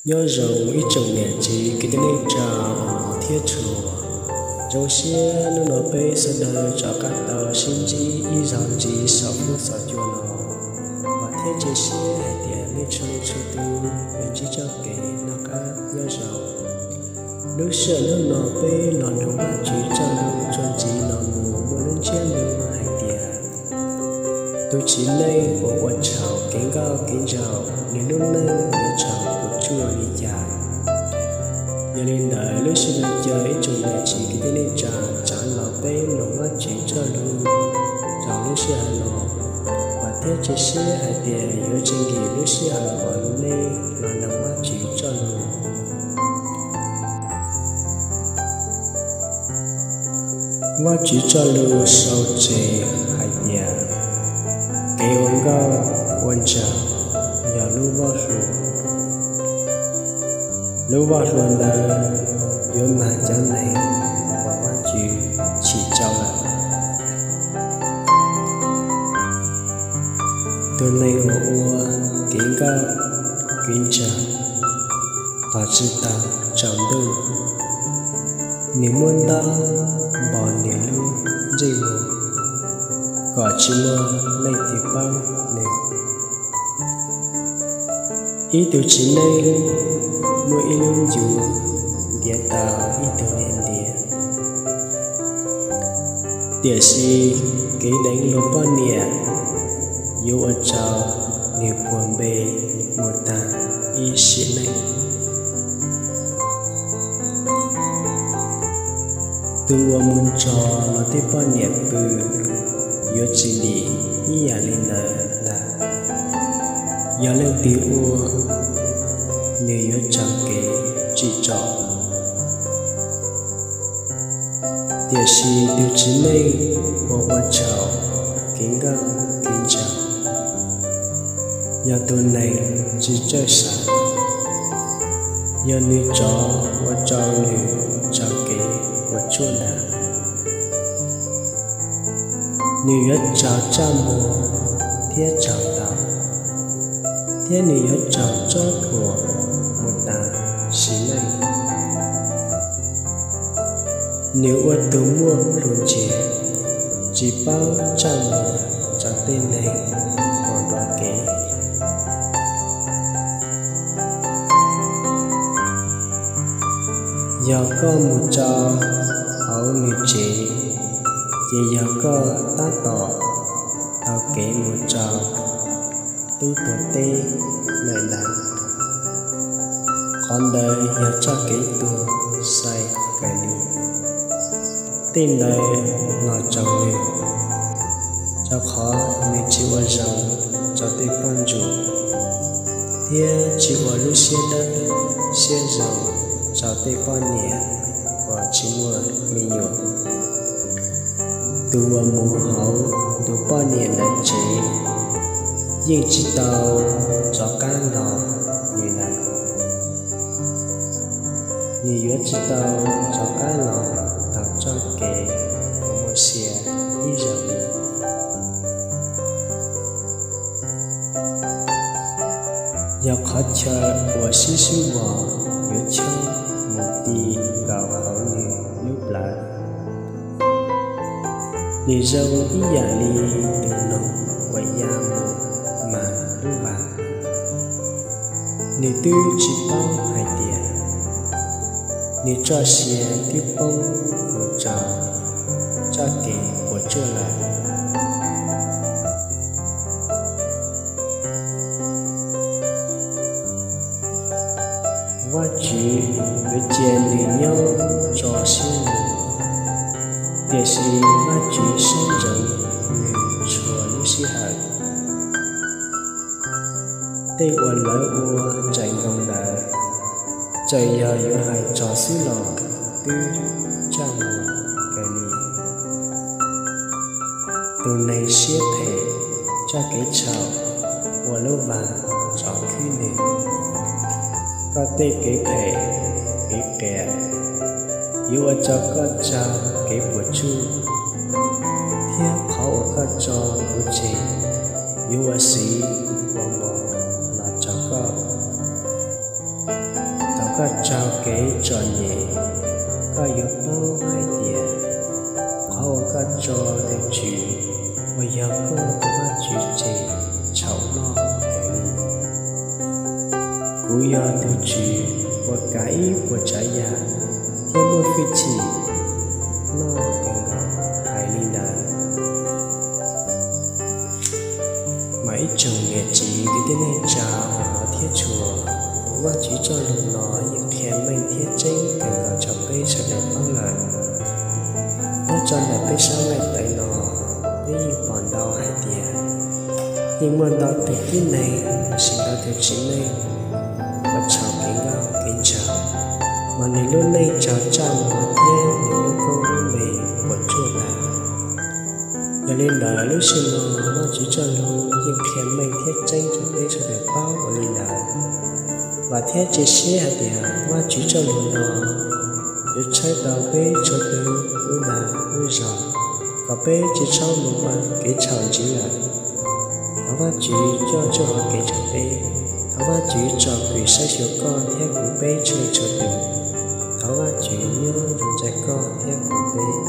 Nyob zoo ib tsoom niam txiv kwv tij neej tsa thiab tshua. Zoo siab hnub no peb sawv daws rov qab tau sib ntsib ib zaug ntxiv saum huab saum cua no. Vam thiab cia siab hais tias nej txhua leej txhua tus yuav ntsib txoj kev noj qab nyob zoo. Lub sij hawm hnub no peb los nrog Vajtswv txoj lus txuas ntxiv los mus muaj lub ntsiab lus hais tias, tus txiv neej uas ua txhaum kev nkauj kev nraug, nws lub neej yuav txhaum puas tsuaj li cas. Yog li ntawd lub sij hawm no ib tsoom niam txiv kwv tij neej tsa, txav los peb mloog Vajtswv txoj lus rau lub sij hawm no. Vam thiab cia siab hais tias yuav tsis nkim lub sij hawm uas nej los mloog Vajtswv txoj lus. Vajtswv txoj lus sau tseg hais tias, kev ua nkauj ua nraug yog lub voj hlua. Lub voj hlua ntawd yuav mag cov neeg uas Vajtswv tsim txo lawm. Tus neeg uas ua kev nkauj kev nraug tos tsis tau tsaus ntuj, nws muab ntaub npog nws lub ntsej muag kom tsis muaj leej twg paub nws. Ib tug txiv neej muaj ib lub ncuav ntiav tau ib tug niam ntiav, tiam sis kev deev luag poj niam yuav ua rau nws puas npe mus tag ib sim neej. Tus uas mus nrog luag tej poj niam pw yuav tsis dim ib yam li ntawd ntag. Yog leej twg ua, nws yuav raug kev tsim txom. Tiam sis tus txiv neej uas ua txhaum kev nkauj kev nraug yog tus neeg tsis txawj xav, yog nws rov ua rau nws raug kev puas tsuaj ntag. Nws yuav raug txaj muag thiab raug ntaus, thiab nws yuav raug tsob thuam mus tas sim neej. Nws ua tus muaj plhus ntsiav, tsis paub txaj muag rau tej neeg uas dua kev. Yog koj mus rau hauv nws tsev, ces yog koj tab tom taug kev mus rau tub tuag teb lawm ntag. Qhov ntawd yog txoj kev tuag sai kawg li. Tej ntawd los txog nws, rau qhov nws tsis ua zoo rau tej poj ntsuam, thiab tsis ua lub siab dawb siab zoo rau tej poj niam uas tsis muaj me nyuam. Tus uas mus hauv tus poj niam ntawd tsev yeej tsis tau rov qab los li lawm. Nws yuav tsis tau rov qab los taug txoj kev uas muaj sia ib zaug li. Yog qhov chaw uas sib sib vos yuav chob mus ti nkaus hauv nws lub plawv. Nws zoo ib yam li tus noog uas ya mus mas lub vas. Nws twb tsis paub hais tias nws txoj sia twb poob mus rau txoj kev puas tsuaj lawm. Vajtswv yuav cia nws nyob tso siab lug, tiam sis Vajtswv siab ntsoov nws txhua lub sij hawm. Tej uas lawv ua ntsais nkoos ntawd, txawm yog yuav hais txog xwb los twb txaj muag kawg li. Tus neeg siab phem txoj kev txhaum ua lub vas rov khwb nws. Koj tej kev phem kev qias yuav ua rau koj raug kev puas tsuaj, thiab qhov uas koj tso kuv tseg yuav ua xiv ua npos los rau koj. Thaum koj raug kev txom nyem, koj yuav paub hais tias qhov uas koj tso tus Tswv, uas yog koj tus Vajtswv, tseg txhaum loj kawg li. Kuv yog tus Tswv uas kav ib puas tsav yam thiab muaj hwj chim loj kawg nkaus. Hais li ntawd, mas ib tsoom niam txiv kwv tij neej tsa uas hnov thiab tshua, Vajtswv txoj lus no yeej qhia meej thiab tseeb kawg nkaus rau peb sawv daws paub lawm. Nyob rau ntawm peb sab nqaij tawv no, peb yeej pom ntau hais tias yeej muaj ntau tus tib neeg los sis ntau tus txiv neej uas txhaum kev nkauj kev nraug, mas nws lub neej raug txaj muag thiab nws lub koob lub npe puas tsuaj tag. Yog li ntawd lub sij no Vajtswv txoj lus yeej qhia meej thiab tseeb rau peb sawv daws paub ua li ntawd. Vam thiab cia siab hais tias Vajtswv txoj lus no yuav tshawb tau peb txhua tus lub dag lub zog, kom peb tsis txhob mus ua kev txhaum ntxiv lawm. Thov Vajtswv coj txoj hau kev rau peb. Thov Vajtswv tsom kwm saib xyuas koj thiab kuv peb txhua leej txhua tus. Thov Vajtswv nyob zoo nrog koj thiab kuv peb.